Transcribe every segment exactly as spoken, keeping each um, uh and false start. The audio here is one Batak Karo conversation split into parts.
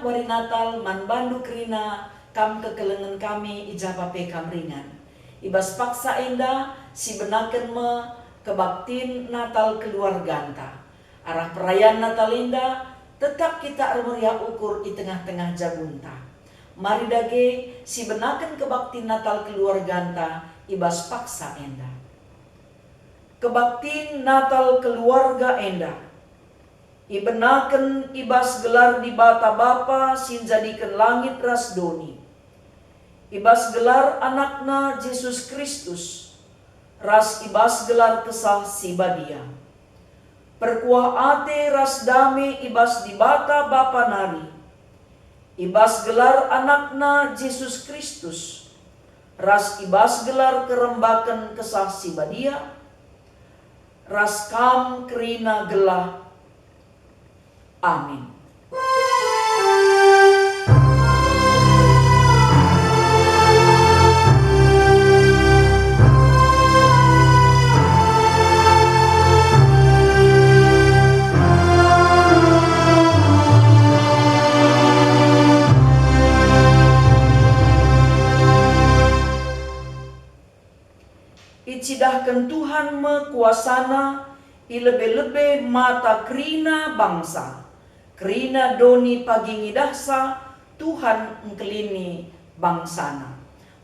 Wari Natal man bandu kerina kam kekelengen kami i ja pe kam ringan. I bas paksa enda sibenaken me kebaktin Natal keluarganta. Arah perayan Natal enda tetap kita ermeriah ukur i tengah-tengah jabunta. Mari dage sibenaken kebaktin Natal keluarganta i bas paksa enda. Kebaktin Natal keluarga enda ibenaken i bas gelar Dibata Bapa si njadiken langit ras doni, i bas gelar AnakNa Jesus Kristus, ras i bas gelar Kesah Si Badia. Perkuah ate ras dame i bas Dibata Bapa nari, i bas gelar AnakNa Jesus Kristus, ras i bas gelar kerembaken Kesah Si Badia, ras kam kerina gelah. Amin. Icidahken Tuhan me kuasaNa i lebe-lebe mata kerina bangsa. Kerina doni pagi ngidahsa Tuhan engkelini bangsaNa.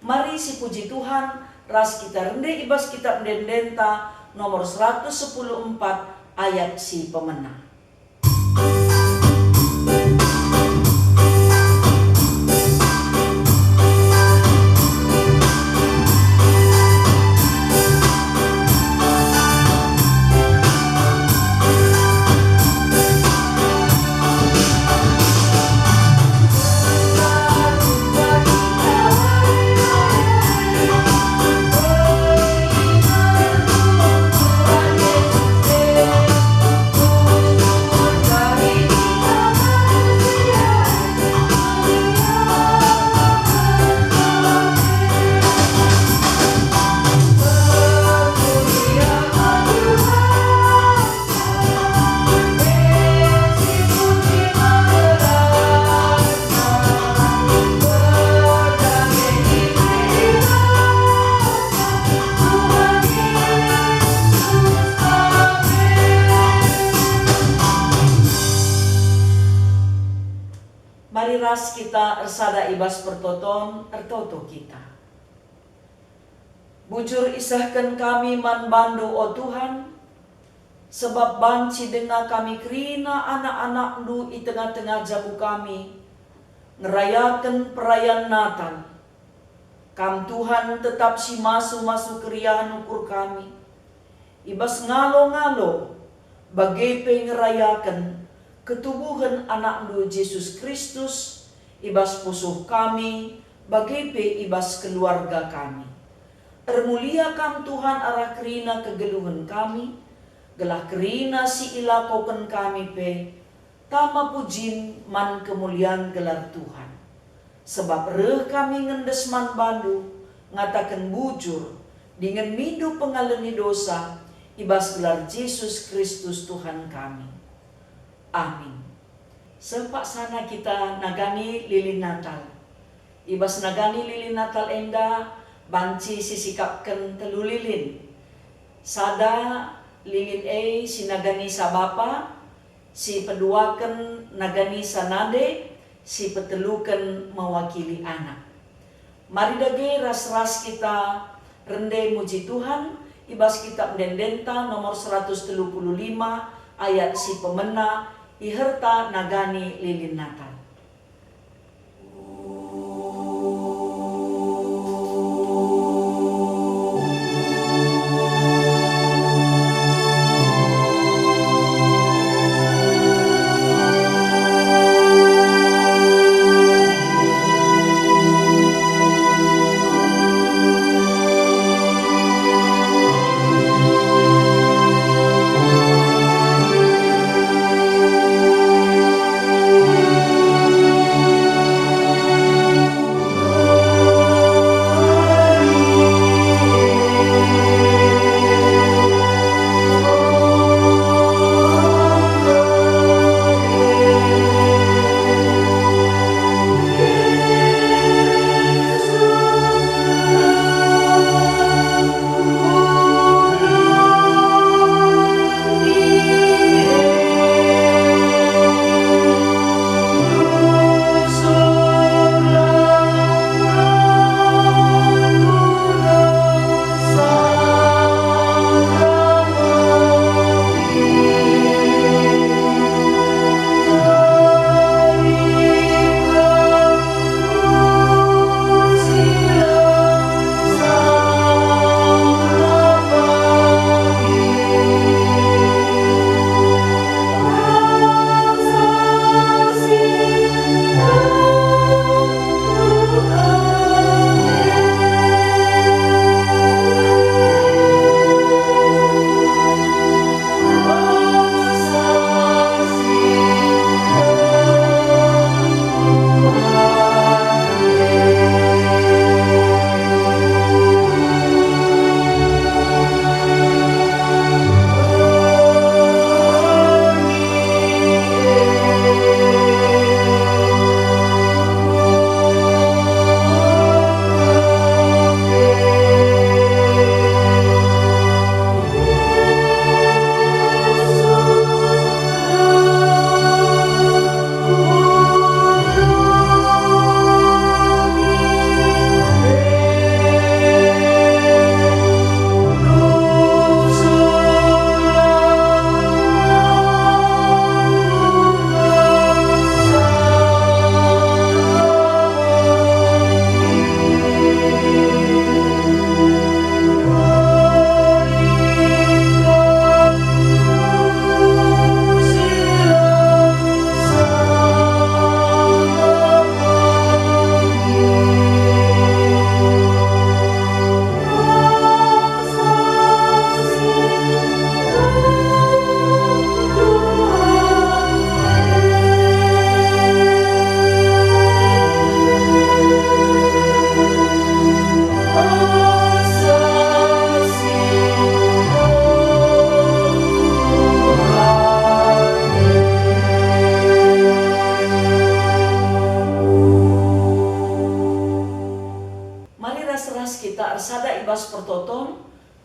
Mari sipuji Tuhan ras kita rende i bas Kitap Ende-endenta nomor seratus sepuluh empat ayat si pemena. Mari ras kita ersada i bas pertoton, ertoto kita. Bujur isehken kami man bandu, o Tuhan, sebab banci denga kami kerina anak-anakndu i tengah-tengah jabu kami, ngerayaken perayan Natal. Kam Tuhan tetap si masu-masu keriahen ukur kami. I bas ngalo-ngalo, bage pe ngerayaken ketubuhen AnakNdu Jesus Kristus, i bas pusuh kami, bage pe i bas keluarga kami. Ermulia Kam Tuhan arah kerina kegeluhen kami, gelah kerina si ilakoken kami pe tama pujin man kemulian gelar Tuhan. Sebab reh kami ngendes man bandu, ngataken bujur, dingen mindo pengalemi dosa, i bas gelar Jesus Kristus Tuhan kami. Amin. Seh paksana kita nagani lilin Natal. I bas nagani lilin Natal enda banci sisikapken telu lilin. Sada lilin e sinaganisa bapa, si peduaken naganisa nande, si peteluken mewakili anak. Mari dage ras-ras kita rende muji Tuhan i bas Kitap Ende-endenta nomor seratus telu puluh lima ayat si pemena, iherta nagani lilin Natal.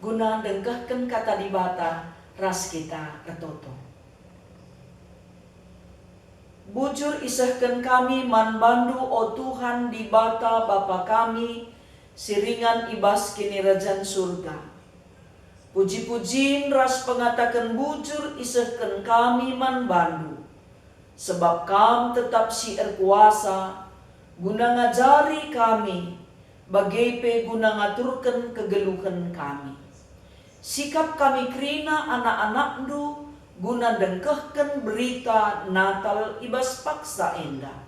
guna ndengkehken Kata Dibata ras kita ertoto. Bujur isehken kami man bandu, o Tuhan Dibata Bapa kami, si ringan i bas Kinirajan Surga. Puji-pujin ras pengataken bujur isehken kami man bandu, sebab Kam tetap si erkuasa, guna ngajari kami, bage pe guna ngaturken kegeluhen kami. Sikap kami kerina anak-anakndu guna ndengkehken berita Natal i bas paksa enda.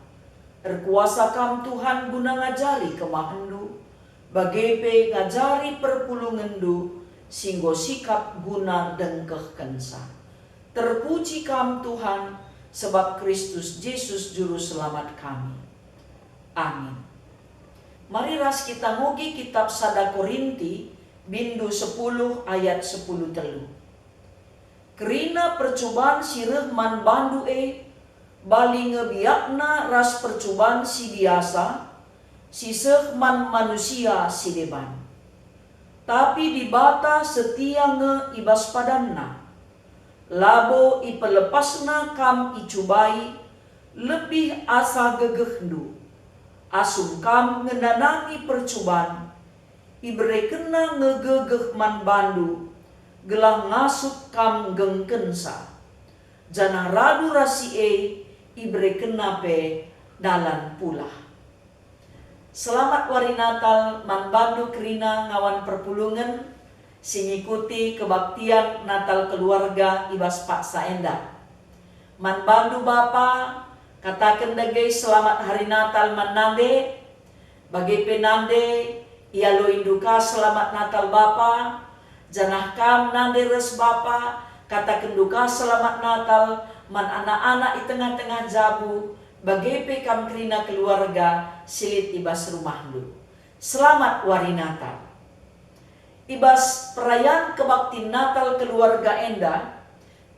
Erkuasa Kam, Tuhan, guna ngajari kemahenndu, bage pe ngajari perpulungenndu si enggo sikap guna ndengkehkenca. Terpuji Kam, Tuhan, sebab Kristus Jesus Juru Selamat kami. Amin. Mari ras kita ngugi kitab sada Korinti, bindu sepuluh ayat sepuluh telu. Kerina percuban si reh man bandu e, bali nge biakna ras percuban si biasa, si seh man manusia si deban. Tapi Dibata setia nge i bas padanNa. Labo ipelepasNa kam icubai, lebih asa gegehndu. Asum kam ngenanami percuban, iberekenNa nge gegeh man bandu, gelah ngasup kam nggengkenca. Janah radu ras si e, iberekenNa pe dalan pulah. Selamat Wari Natal man bandu kerina ngawan perpulungen si ngikuti kebaktian Natal keluarga i bas paksa enda. Man bandu bapa, kataken dage Selamat Hari Natal man nande, bage pe nande, ialoindu ka Selamat Natal bapa, janah kam nande ras bapa, katakenndu ka Selamat Natal man anak-anak i tengah-tengah jabu, bage pe kam kerina keluarga si lit i bas rumahndu. Selamat Wari Natal. I bas perayaan kebaktin Natal keluarga enda,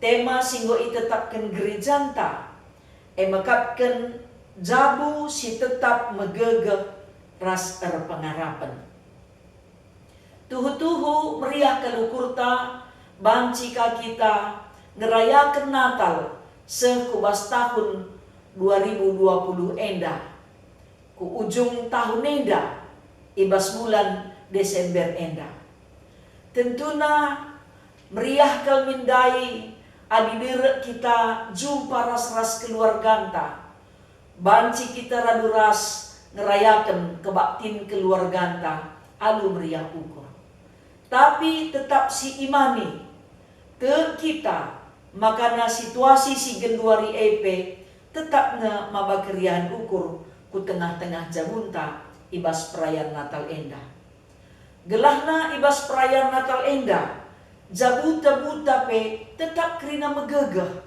tema si enggo itetapken gerejanta, e mekapken jabu si tetap megegeh ras erpengarapen. Tuhu-tuhu meriah kal ukurta banci ka kita ngerayaken Natal seh ku bas tahun dua ribu dua puluh enda, ku ujung tahun enda, i bas bulan Desember enda. Tentuna meriah kal min ndai adi derek kita jumpa ras-ras keluarganta, banci kita radu ras ngerayaken kebaktin keluarganta alu meriah ukur. Tapi tetap si imani, tek kita, makana situasi si genduari e pe tetap nge maba keriahen ukur ku tengah-tengah jabunta i bas perayaan Natal enda. Gelahna i bas perayaan Natal enda, jabuta-buta pe tetap kerina megegeh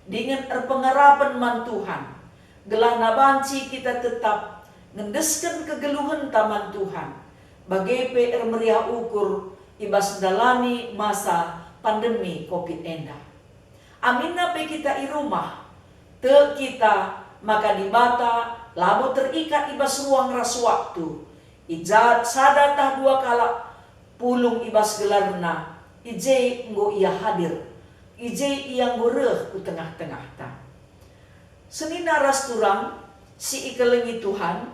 dingen erpengarapen man Tuhan, gelahna banci kita tetap ngendesken kegeluhenta man Tuhan, bage pe ermeriah ukur i bas ndalani masa pandemi covid enda. Aminna pe kita i rumah, tek kita maka Dibata labo terikat i bas ruang ras waktu, i ja sada tah dua kalak pulung i bas gelarNa, i je enggo Ia hadir, i je Ia enggo reh ku tengah-tengahta. Senina ras turang si ikelengi Tuhan,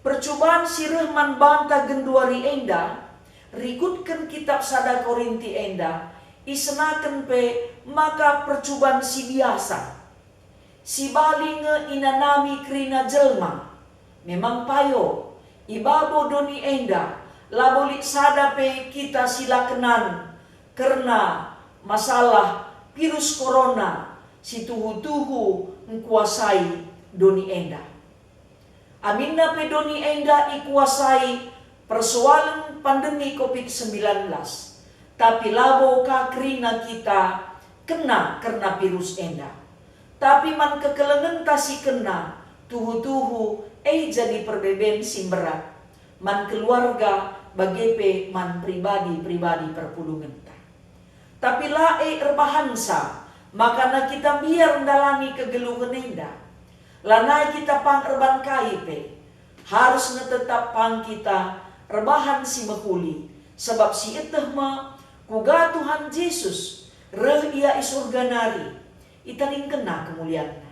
percuban si reh man banta genduari enda, rikutken kitab sada Korinti enda, isenaken pe maka percuban si biasa. Si bali nge inanami kerina jelma. Memang payo, i babo doni enda, labo lit sada pe kita si la kenan kerna masalah virus corona si tuhu-tuhu ngkuasai doni enda. Aminna pe doni enda ikuasai persoalen pandemi covid sembilan belas, tapi labo ka kerina kita kena kerna virus enda. Tapi man kekelengenta si kena, tuhu-tuhu e jadi perbeben si mberat man keluarga bage pe man pribadi-pribadi perpulungenta. Tapi la e erbahansa, makana kita mbiar ndalani kegeluhen enda. Lanai kita pang erban kai pe, harus nge tetap pang kita erbahan si mehuli, sabap sieteh me Uga Tuhan Jesus reh Ia i Surga nari, itadingkenNa kemulianNa,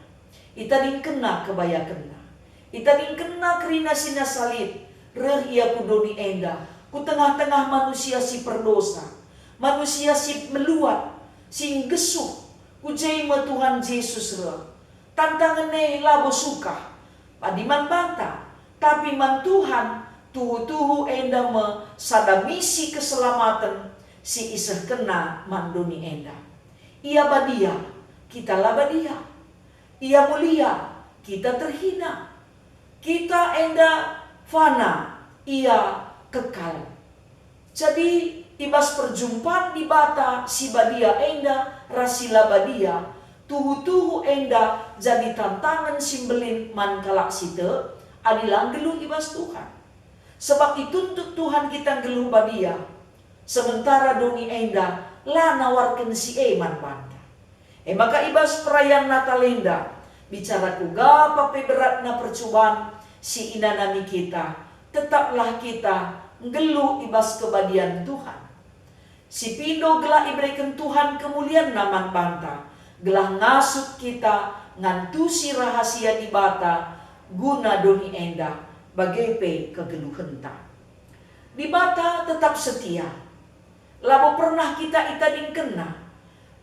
itadingkenNa kebayakenNa, itadingkenNa kerina si nasa lit, reh Ia ku doni enda, ku tengah-tengah manusia si perdosa, manusia si meluat, si nggesuh. Ku je me Tuhan Jesus reh. Tantangen e labo sukah, adi man banta, tapi man Tuhan, tuhu-tuhu enda me sada misi keselamaten si isehkenNa man doni enda. Ia badia, kita la badia. Ia mulia, kita terhina. Kita enda fana, Ia kekal. Jadi, i bas perjumpan Dibata si badia enda ras si la badia, tuhu-tuhu enda jadi tantangen si mbelin man kalak si tek, adi la nggeluh i bas Tuhan. Sebab ituntut Tuhan kita nggeluh badia, sementara doni enda la nawarken si e man banta. E maka i bas perayaan Natal enda, bicara kuga pe beratna percuban si inanami kita, tetaplah kita nggeluh i bas kebadian Tuhan. Sipindo gelah ibereken Tuhan kemulianNa man banta, gelah ngasup kita ngantusi rahasia Dibata guna doni enda, bage pe kegeluhenta. Dibata tetap setia. Labo pernah kita itadingkenNa.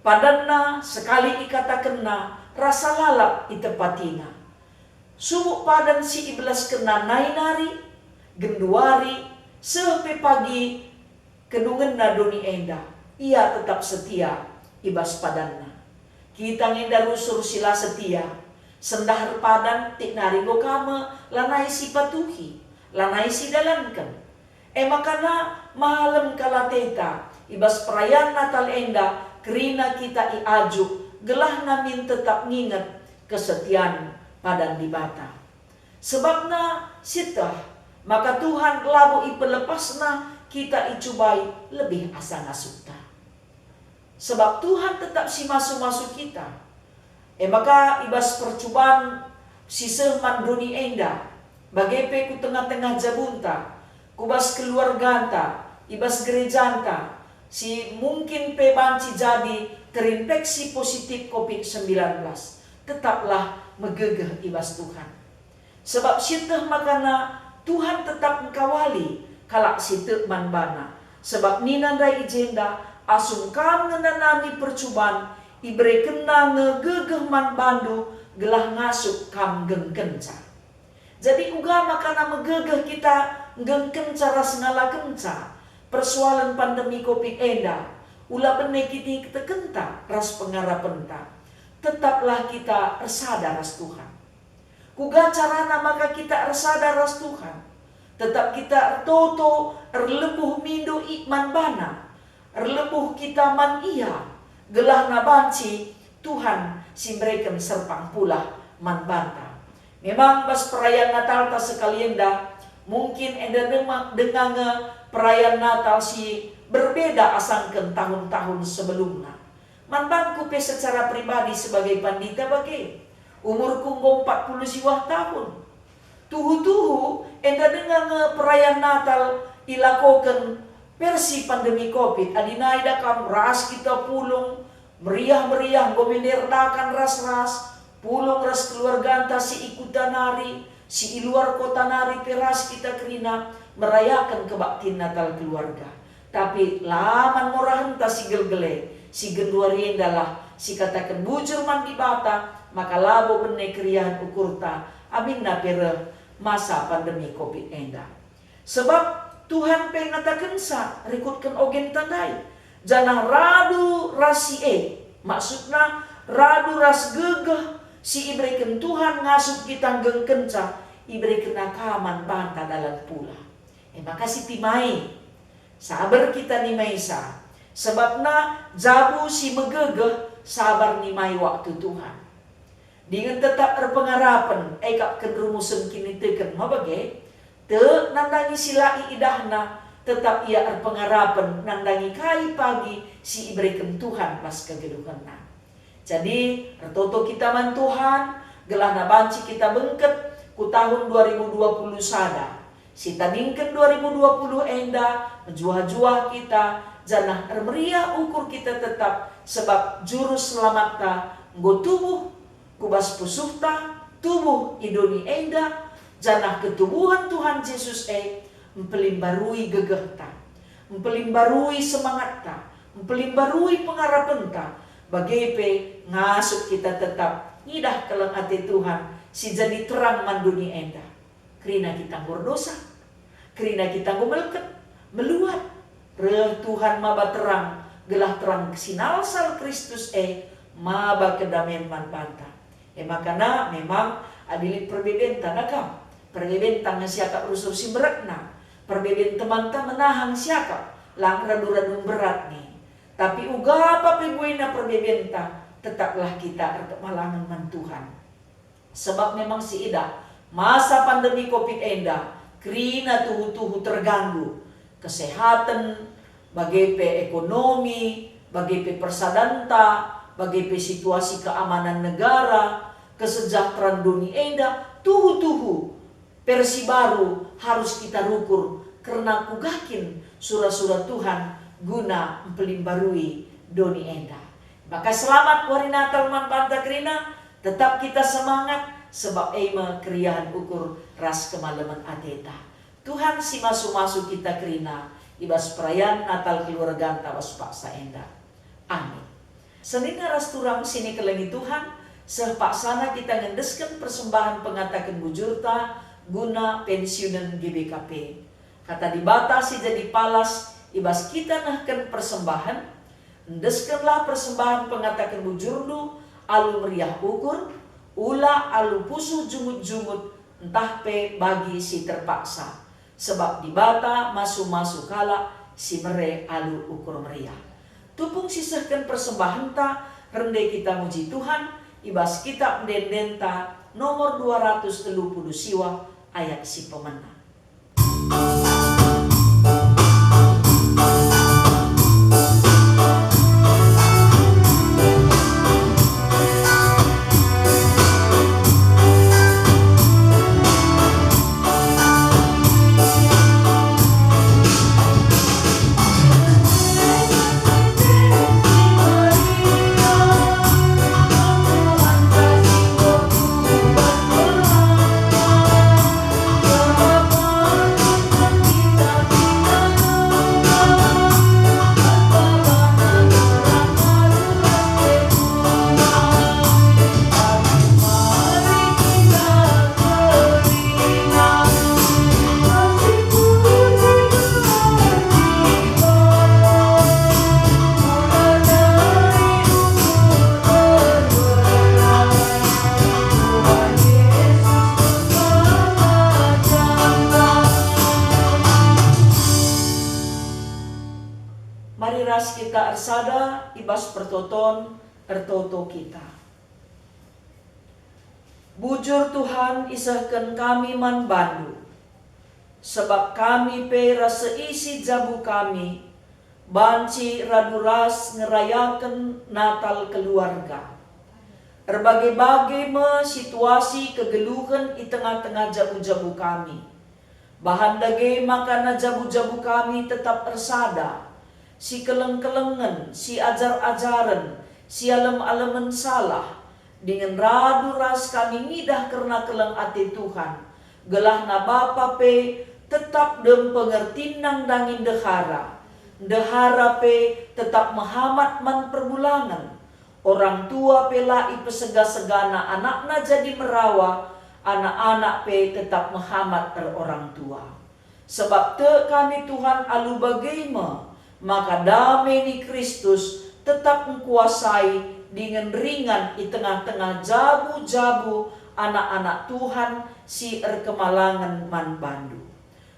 PadanNa sekali ikatakenNa, rasa lalap itepatiNa. Subuk padan si ibelaskenNa nai nari, genduari, seh pe pagi kedungenna doni enda, Ia tetap setia i bas padanNa. Kita nge enda rusur si la setia, sendah erpadan tik nari enggo ka me lanai sipatuhi, lanai sidalanken. E maka malem kal ateta i bas perayaan Natal enda kerina kita iajuk gelah namin tetap nginget kesetian padan Dibata. Sebabna sieteh maka Tuhan labo ipelepasNa kita icubai lebih asa ngasupta. Sebab Tuhan tetap si masu-masu kita. E maka i bas percuban si seh man doni enda, bage pe ku tengah-tengah jabunta, ku bas keluarganta, i bas gerejanta, si mungkin pe banci jadi terinfeksi positif covid sembilan belas, tetaplah megegeh i bas Tuhan. Sebab sieteh makana Tuhan tetap engkawali kalak si tek man baNa. Sebab nina ndai i jenda, "Asum kam ngenanami percuban, iberekenNa nge gegeh man bandu gelah ngasup kam nggengkenca." Jadi uga makana megegeh kita nggengkenca ras ngalakenca persoalen pandemi covid enda, ula bene kinitekenta ras pengarapenta. Tetaplah kita ersada ras Tuhan. Kuga carana maka kita ersada ras Tuhan? Tetap kita ertoto, erlebuh mindo i man baNa, erlebuh kita man Ia, gelahna banci Tuhan si mereken serpang pulah man banta. Memang bas perayaan Natalta sekali enda, mungkin enda dema-, denga nge perayaan Natal si berbeda asangken tahun-tahun sebelumna. Man bangku pe secara pribadi sebagai pandita bage, umurku enggo empat puluh siwah tahun. Tuhu-tuhu enda denga nge perayaan Natal ilakoken versi pandemi covid. Adi nai da kam ras kita pulung, meriah-meriah, enggo me nderdakan ras-ras, pulung ras keluarganta si i kuta nari, si i luar kota nari pe ras kita kerina merayaken kebaktin Natal keluarga. Tapi la man morahenta si gelgel e, si genduari endalah si kataken bujur man Dibata maka labo bene keriahen ukurta, aminna pe reh masa pandemi covid enda. Sebab Tuhan pe ngatakenca rikutken ogenta ndai, janah radu ras si e, maksudna radu ras gegeh si ibereken Tuhan ngasup kita nggengkenca, iberekenNa ka man banta dalan pulah. E maka sitimai, sabar kita nimaisa, sebabna jabu si megegeh sabar nimai waktu Tuhan. Dingen tetap erpengarapen, e kap ken rumusen kiniteken ma bage, tek nandangi si la iidahna, tetap ia erpengarapen nandangi kai pagi si ibereken Tuhan bas kegeluhenna. Jadi, ertoto kita man Tuhan, gelahna banci kita bengket ku tahun dua ribu dua puluh sada. Sitadingken dua ribu dua puluh enda, mejuah-juah kita, Janah ermeriah ukur kita tetap, sebab Juru Selamatta enggo tubuh ku bas pusuhta, tubuh i doni enda, janah ketubuhen Tuhan Jesus e mpelimbarui gegehta, mpelimbarui semangatta, mpelimbarui pengarapenta, bage pe ngasup kita tetap ngidah keleng ate Tuhan si jadi terang man doni enda. Kerina kita enggo erdosa, kerina kita enggo melket, meluat. Reh Tuhan maba terang, gelah terang sinalsal Kristus e maba kedamen man banta. E maka na, memang adi lit perbebenta na kam, perbebenta nge siakap rusur si mberatna, perbeben temanta menahang siakap, lang radu-radu mberat nge. Tapi uga pa pe buena perbebenta, tetaplah kita erkemalangen man Tuhan. Sebab memang si idah, masa pandemi covid enda, kerina tuhu-tuhu terganggu, kesehatan, bage pe ekonomi, bage pe persadanta, bage pe situasi keamanan negara, kesejahteraan doni enda, tuhu-tuhu versi baru harus kita rukur, kerna kuga kin sura-sura Tuhan guna mpelimbarui doni enda. Maka selamat wari Natal man banta kerina, tetap kita semangat, sebab e me keriahen ukur ras kemalemen ateta. Tuhan si masu-masu kita kerina i bas perayan Natal keluarganta bas paksa enda. Amin. Senina ras turang si nikelengi Tuhan, seh paksana kita ngendesken persembahen pengataken bujurta guna pensiunen G B K P. Kata Dibata si jadi palas i bas kita nehken persembahen, "Endeskenlah persembahen pengataken bujurndu alu meriah ukur, ula alu pusuh jungut-jungut ntah pe bagi si terpaksa, sebab Dibata masu-masu kalak si mere alu ukur meriah." Tupung sisehken persembahenta, rende kita muji Tuhan i bas Kitap Ende-endenta nomor dua ratus telu puluh siwa ayat si pemena. Mari ras kita ersada i bas pertoton, ertoto kita. Bujur Tuhan, isehken kami man bandu, sebab kami pe ras seisi jabu kami banci radu ras ngerayaken Natal keluarga. Erbage-bage me situasi kegeluhen i tengah-tengah jabu-jabu kami. Bahan dage maka na jabu-jabu kami tetap ersada, sikeleng-kelengen, siajar-ajaren, sialem-alemen salah, dingen radu ras kami ngidah kerna keleng ate Tuhan, gelahna bapa pe tetap dem pengertin nandangi ndehara, ndehara pe tetap mehamat man perbulangen, orang tua pe la ipesega-segana anakna jadi merawa, anak-anak pe tetap mehamat erorang tua. Sebab tek kami Tuhan alu bage me, maka dame ni Kristus tetap ngkuasai dingen ringan i tengah-tengah jabu-jabu anak-anak Tuhan si erkemalangen man bandu.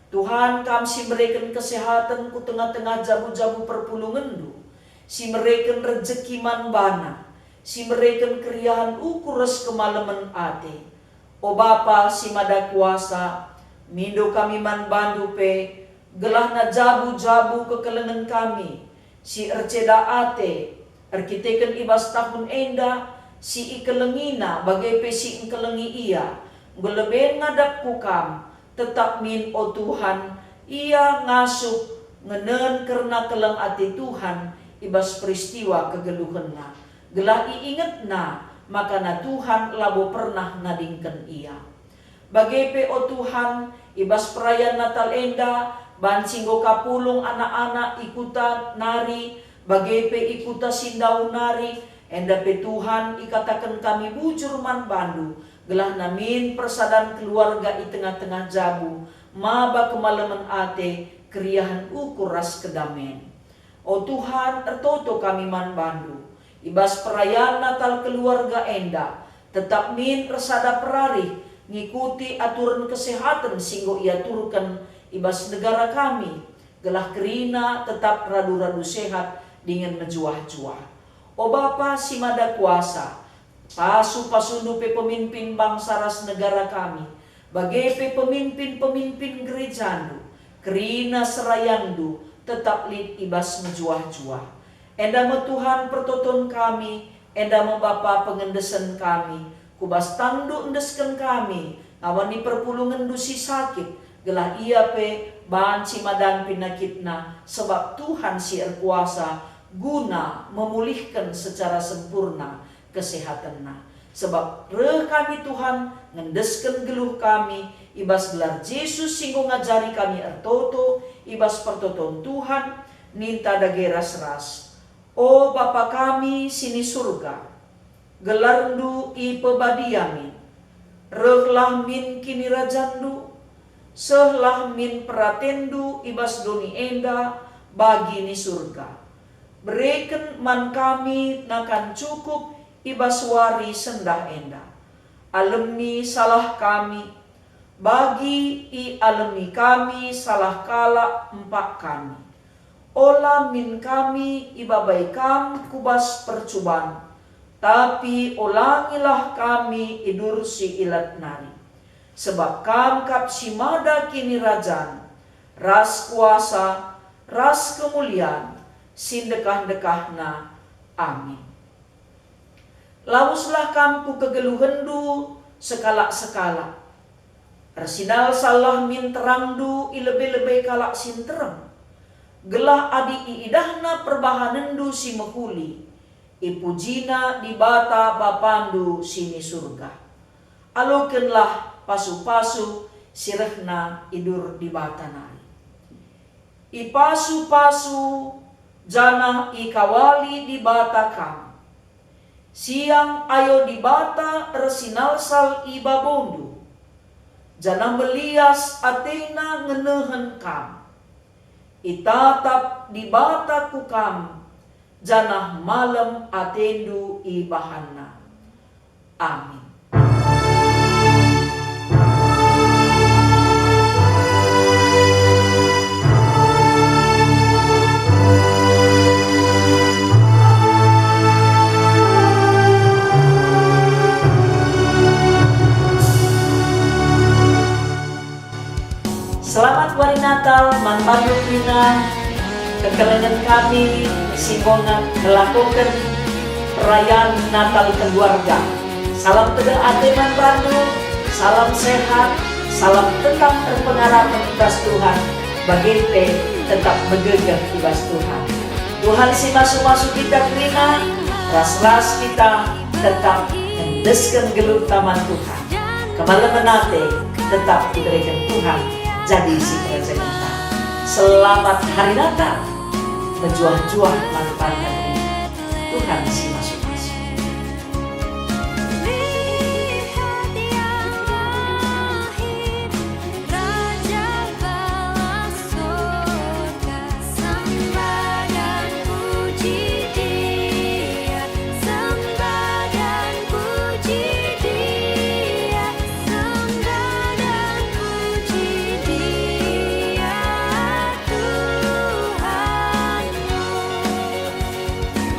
Tuhan, Kam si mereken kesehaten ku tengah-tengah jabu-jabu perpulungenndu, si mereken rejeki man bana, si mereken keriahen ukur ras kemalemen ate. O Bapa si Mada Kuasa, mindo kami man bandu pe, gelahna jabu-jabu kekelengen kami, si erceda ate, erkiteken i bas tahun enda, si ikelengina bage pe si engkelengi ia, enggo leben ngadap ku Kam, tetap min, o Tuhan, ia ngasup Ngenen kerna keleng ate Tuhan i bas peristiwa kegeluhenna, gelah iingetna makana Tuhan labo pernah nadingken ia. Bage pe, o Tuhan, i bas perayan Natal enda, banci enggo ka pulung anak-anak i kuta nari, bage pe i kuta si ndauh nari, enda pe Tuhan ikataken kami bujur man bandu, gelah namin persadan keluarga i tengah-tengah jabu, maba kemalemen ate, keriahen ukur ras kedamen. O Tuhan, ertoto kami man bandu. I bas perayan Natal keluarga enda, tetap min ersada perarih ngikuti aturen kesehaten si enggo iaturken i bas negara kami, gelah kerina tetap radu-radu sehat dingen mejuah-juah. O Bapa si Mada Kuasa, pasu-pasundu pe pemimpin bangsa ras negara kami, bage pe pemimpin-pemimpin gerejandu, kerina serayandu tetap lit i bas mejuah-juah. Enda me Tuhan pertoton kami, enda me Bapa pengendesen kami, ku bas tangndu endesken kami, ngawan ni perpulungenndu si sakit, gelah ia pe banci madan pinakitna, sebab Tuhan si erkuasa guna memulihken secara sempurna kesehatenna. Sebab reh kami, Tuhan, ngendesken geluh kami i bas gelar Jesus si enggo ngajari kami ertoto i bas pertoton Tuhan, ninta dage ras-ras. O Bapa kami si ni Surga, gelarNdu ipebadia min. Rehlah min kinirajanNdu, sehlah min peratenNdu i bas doni enda bagi ni Surga. Bereken man kami nakan cukup i bas wari sendah enda. Alemi salah kami, bagi ialemi kami salah kalak empak kami. Ola min kami ibabai Kam ku bas percuban, tapi olangilah kami idur si ilat nari. Sebab Kam kap si mada kinirajan, ras kuasa, ras kemulian, si ndekah-ndekahna. Amin. Laweslah kam ku kegeluhenndu sekalak-sekalak. Ersinalsallah min terangNdu i lebe-lebe kalak si nterem, gelah adi iidahna perbahanenNdu si mehuli, ipujina Dibata BapaNdu si ni Surga. Alokenlah pasu-pasu si rehna i dur Dibata nari. Ipasu-pasu janah ikawali Dibata kam. Siang ayo Dibata ersinalsal i babondu, janah melias ateNa ngenehen kam. Itatap Dibata ku kam, janah malem atendu ibahanNa. Amin. Selamat Wari Natal man bandu kerina kekelengen kami si enggo ngelakoken perayaan Natal keluarga. Salam tedeh ate man bandu, salam sehat, salam tetap erpengarapen i bas Tuhan, bage pe tetap megegeh i bas Tuhan. Tuhan si masu-masu kita kerina, ras-ras kita tetap ngendesken geluhta man Tuhan. Kemalemen ate tetap ibereken Tuhan jadi si kerajanta. Selamat Hari Natal. Mejuah-juah man bandu. Tuhan si masu